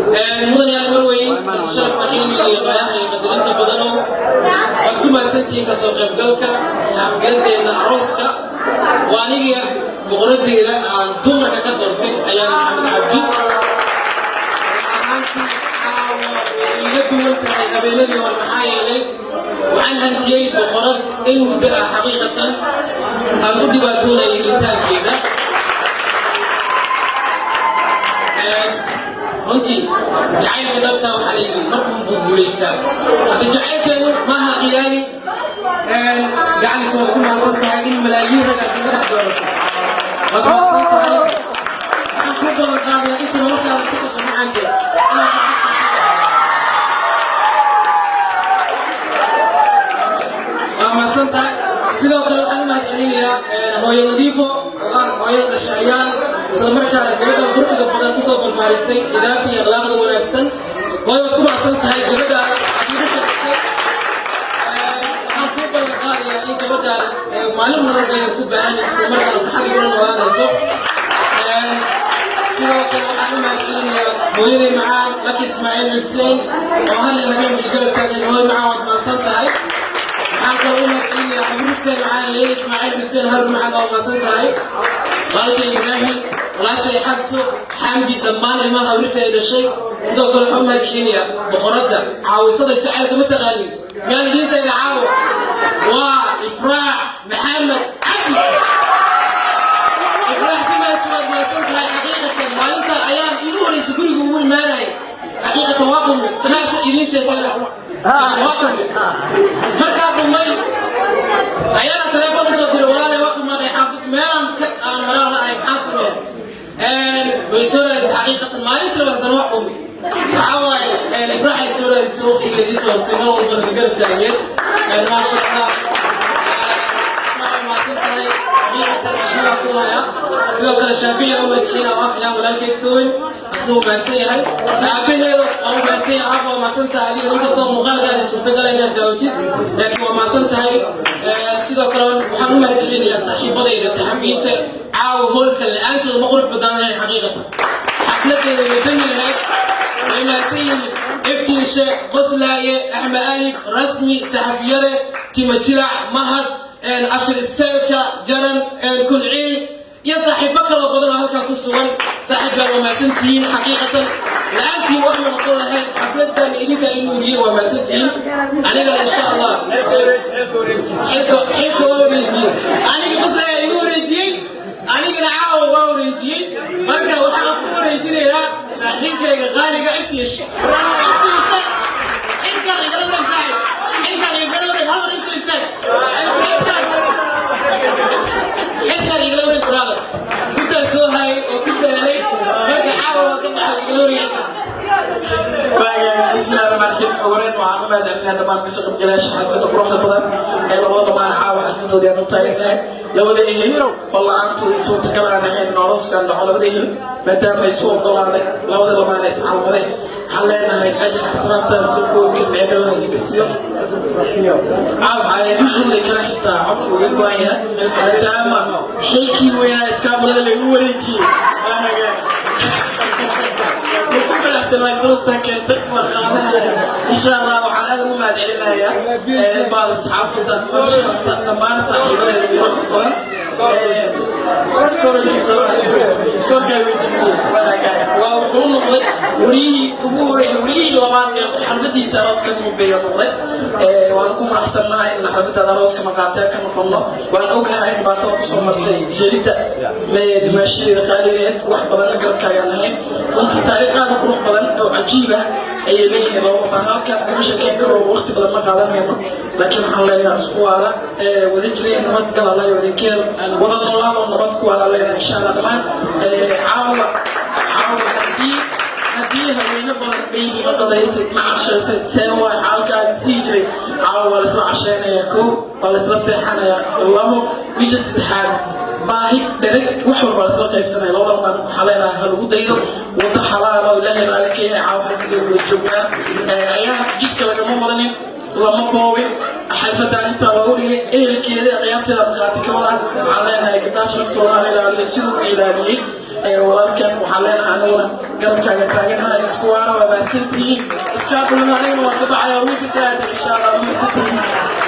Mudanayaal, marweyn, sharafka, qiimiga iyo qaayaha iyo qadarinta badano, waad ku mahadsantihiin kasoo qaybgalka xafladeena arooska. Waa aniga boqoradeeda aan dumarka ka doortay, Ayaan Maxamed Cabdi. Ahaantii caawa way iiga duwan tahay habeenadii hore, maxaa yeelay waxaan hantiyey boqorad in muddo ah xaqiiqatan aan u dhibaatoonayay helitaankeeda. Runtii jacaylka dhabta waxaa la yidhi markuu buu guulaystaa. Hadda jacaylkeenu maaha khiyaali. Gacalis, waad ku mahadsan tahay in malaayiin rag aad kaga dhex doorato. Waad mahadsan tahay. Waxaan kuu ballan qaadayaa inta noloshaada ka dhaqan macaante inaan waa mahadsan tahay. Sidoo kale waxaan u mahad celinayaa hooyo Nadiifo oo ah hooyada dhashay Ayaan, isla markaana gabadhan quruxda badan kusoo barbaarisay idaabta iyo akhlaaqda wanaagsan. Hooyo, waad ku mahadsan tahay gabadhaada aad igu shaqaysay. Waxaan kuu ballan qaadayaa in gabadhaada maalin rag ayaan ku baahan, isla markaana farxad igula noolaanayso. Sidoo kale waxaan u mahad celinayaa hooyaday macaan, Laki Ismaaciil Xuseen, oo hal iyo habeen bay garab taagan. Hooyo macaan, waad mahadsan tahay. Waxaan kaloo u mahad celinayaa xabiibtay macaan, Leyla Ismaaciil Xuseen. Har macaan, waa mahadsan tahay. Walaalkay Ibraahim, walaashay Xabso, Xamdi, dhammaan ilmaha hawrirta ay dhashay. Sidoo kale waxaan u mahad celinayaa boqoradda caawisada jacaylka. Ma taqaanin? Miyaan idiin sheega? Caawo waa Ifraax Maxamed Cabdi. Ifraax Dimaash, waad mahadsan tahay. Xaqiiqatan maalinta Ayaan iigu horeysay guriga ugu imaanayay, xaqiiqatan waa dhumay. Sanaagsa idiin sheegana, waa dhumay. Markaa dhumay ayaana telefoon usoo diray: "Walaalay, waa dhumanay, xaafid meelaan ka aan maraan la ahay, maxaa sameeya?" Way soo raadisay. Xaqiiqatan maalintii labaad haddana waa dhumay. Waxaa waaye Ifraaxay soo raadisay, waqtigeeda ii soo hortay, mar walbana ka garab taageen. Maasha Allah, waa mahadsan tahay. Xaqiiqatan xushmada ku haya. Sidoo kale Shaafici u mahadcelina oo ah ayaan walaalkeed ka weyn, asna uu mahadsan yahay. Aabaheeda waa u mahadsan yahay. Aab, waa mahadsan tahay adiga, inkastoo muuqaalkaada suurtagala inaad daawatid, laakiin waa mahadsan tahay. Sidoo kale waxaan u mahad celinayaa saaxiibadayda saxafiyiinta. Caawa hoolka la-aantooda ma qurux badan lahayn, xaqiiqatan xafladeeda way dami lahayd. Way mahadsan yihiin Iftiinshe, Qoslaaye, Axmed Alif, Rasmi, saxafiyare, Tima Jilac, Mahad, Abshir Isteelka, Jaran, Kulciil iyo saaxiibo kaloo badan oo halkaa ku sugan. Saaxiibkaan, waa mahadsantihiin. Xaqiiqatan la-aantiin wax ma noqon lahayn xafladan. Idinka inuuriyey, waa mahadsantihiin. Anigana insha Allah xilka waa wareejiyey. Aniga Qoslaya igu wareejiyey, anigana caawa waa wareejiyey. Marka waxaan ku wareejinayaa saaxiibkayga qaaliga, Iftiish. Iftiisha, xilkaan igala wareeg. Saaxiib, xilkaan igala wareeg. Hal mar isoo istaag. Xilkaan igala wareeg, brother. Intaan soo hayay oo ku daalay, marka caawa waa ka baxay. Igala wareeg xilkaan. Bismillahi raxmaan raxiim. Ugu horeyn waxaan u mahadcelinayaa dhammaan kasoo qaybgalayaasha xalfadda quruxda badan ee labada dhammaan caawa xalfadoodii aan u taagnahay. Labada ehel oo la-aantoodii suurtagal aan ahayn noloskan dhaco, labada ehel maadaama ay isu ogolaaday, labada lamaan is calmadeen, waxaan leenahay ajir xasanaadtaada soo koobi meelaha idinka siiyo. Caawa waxaa ma hadli kara, xitaa codka uga go-an yahay, maadaama xilkii weynaa iskaabulada lagu wareejiyey. Waa hagaag ku faraxsan, laakiin duruuftan keentay waa qaadanaya insha Allah. Waxaan aad ugu mahad celinayaa baada saxaafadda, sharafta, dhammaan saaxiibadeeda quruxda badan. Iskoorkaa wejiyey waa wuxuu noqday wariyihii ugu horeeyay, wariyihii labaad ee xalfadiisa arooska muubeeyo noqday. Waan ku faraxsannahay in xalfadaada arooska maqaatee ka noqono. Waan ognahay dhibaatada kusoo martay helidda dumaashadeeda qaaligeed, wax badan la garabkaagaan ahayn. Runtii taariikh aad u qurux badan oo cajiib ah ayay leeyihiin laba baan. Halkan kama sheekeyn karo, waqti badan ma qaadanayno, laakiin waxaan leeyahay isku waara, wada jireen, nabad galala, wada keel, wada noolaado, nabad ku waara leenahay insha Allah dhammaan. Caawa caawa haddii haweene badan "Baby, ma qadaysid? Ma cashaysid? See waay xaalkaaga?" sii jiray, caawa waa laisla cashaynayaa kow, waa laisla seexanayaa labo, bija saddexaad baahi dhereg, wax walba laisla qaybsanaya. Labada maan waxaa leenahay ha lagu daydo waddo xalaal oo Ilaahay raali ka yahay. Caawa xalfadooda wada joognaa ayaa jidka lagama wadanin, lama boobin. Xalfadan intaa loogu dhigay ehelkeeda, khiyaabteeda markhaati ka wadaan. Waxaan leenahay gabdhaha sharaftooda hala ilaaliyo siduu u ilaaliyey. Walaalkan waxaan leenahay, aniguna garabkaaga taaganahay. Isku waana, waa mahadsantihiin. Iskaabulana aniguna waan ka baxayaa wiilka si aadan, insha Allah. Waa mahadsantihiin.